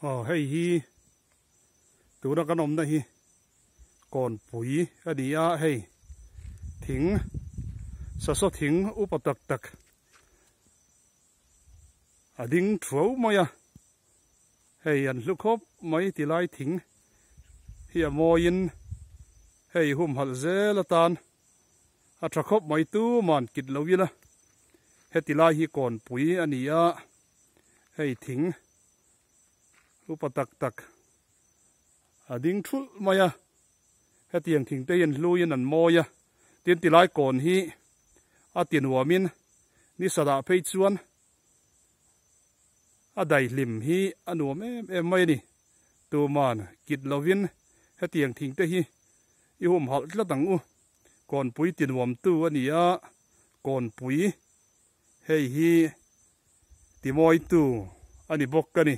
Aw hei hi tuna kan awmna hi kawnpui a ni a hei thing sasaw thing upa tak tak a ding thuau mai a hei an hlu khawp mai ti lai thing hi a mawiin hei humhalh zel atan a tha khawp mai tuman kit lo ila heti lai hi kawnpui a ni a hei thing upa tak tak a ding thulh mai a hetiang thing te hian hluiin an mawi a tin tilai kawn hi a ti nuamin ni sadah phei chuan a daihlim hi a nuam em em mai a ni tuman kit lovin hetiang thing te hi i humhalh tlat ang u kawnpui ti nuamtu a ni a kawnpui hei hi ti mawitu a ni bawk a ni.